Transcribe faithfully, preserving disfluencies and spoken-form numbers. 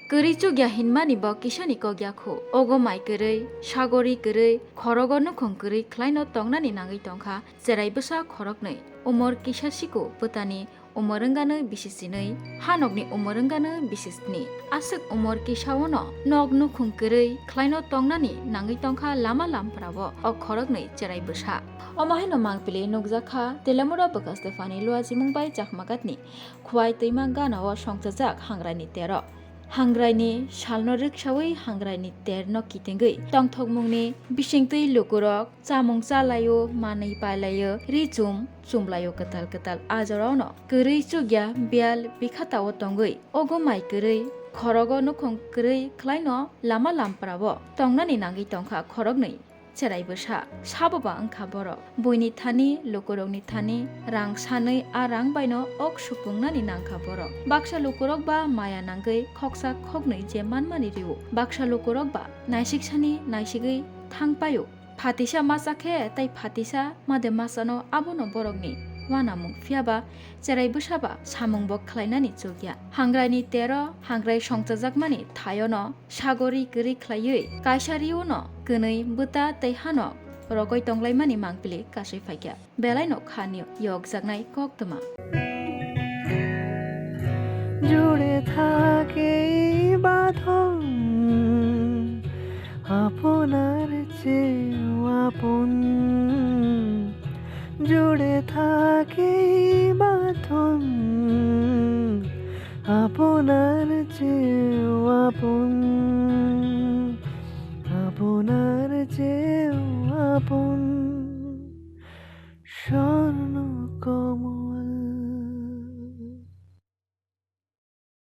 Kwrwi chukya hinmani bo kisani kok ya khu. Ogo mai kwrwi, sagori kwrwi, khorogo nukhung kwrwi khlaino tongnani nangwi tongkha cherai bwsa khoroknwi. Umor kisa siku bwtani umor wngano bisi chinwi, hanokni umor wngano bisi sni. Aswk umor kisaono nok nukhung kwrwi khlaino tongnani nangwi tongkha lama lamprao o khoroknwi cherai bwsa. Omo haino mangpili nukjakha Telemura bwkha Stefani Luajimung bai Chakmagatni Khwai twima ganao songchajak Hangraini tero. Hangraini salno rwksawi Hangraini terno kitingwi tongthokmungni bisingtwi lukurok chamung chalaio, manwi pailaio, ri chum chumlaio kwtal kwtal. A jorao no kwrwi chukya biyal bikhatao tongwi ogo mai kwrwi khorogo nukhung kwrwi khlaino lama lamprao tongnani nangwi tongkha khoroknwi cherai bwsa. Sabo ba wngkha borok. Buini thani, lukurokni thani rang sanwi a rang baino ok supungnani nangkha borok. Baksa lukurok ba maya nangwi khoksa khoknwi je manmani rio. Baksa lukurok ba naisik sani naisigwi thang paio. Phatisa masa khe tei phatisa made masano abono borokni uanamung, phiya ba cherai bwsa ba samung bo khlainani chukya. Hangraini tero hangrai songchajakmani thaiono sagori kwrwi khlaiwi kaisa rio no kwnwi bwta tei hano rogwi tonglaimani mangpili kasui phaikha. Belai no khani yokjaknai koktwma. জুড়ে থাকে এই বাঁধন আপনার চেয়েও আপন। জুড়ে থাকে এই বাঁধন আপনার চেয়েও আপন, আপনার চেয়েও আপন। স্বর্ণ কমল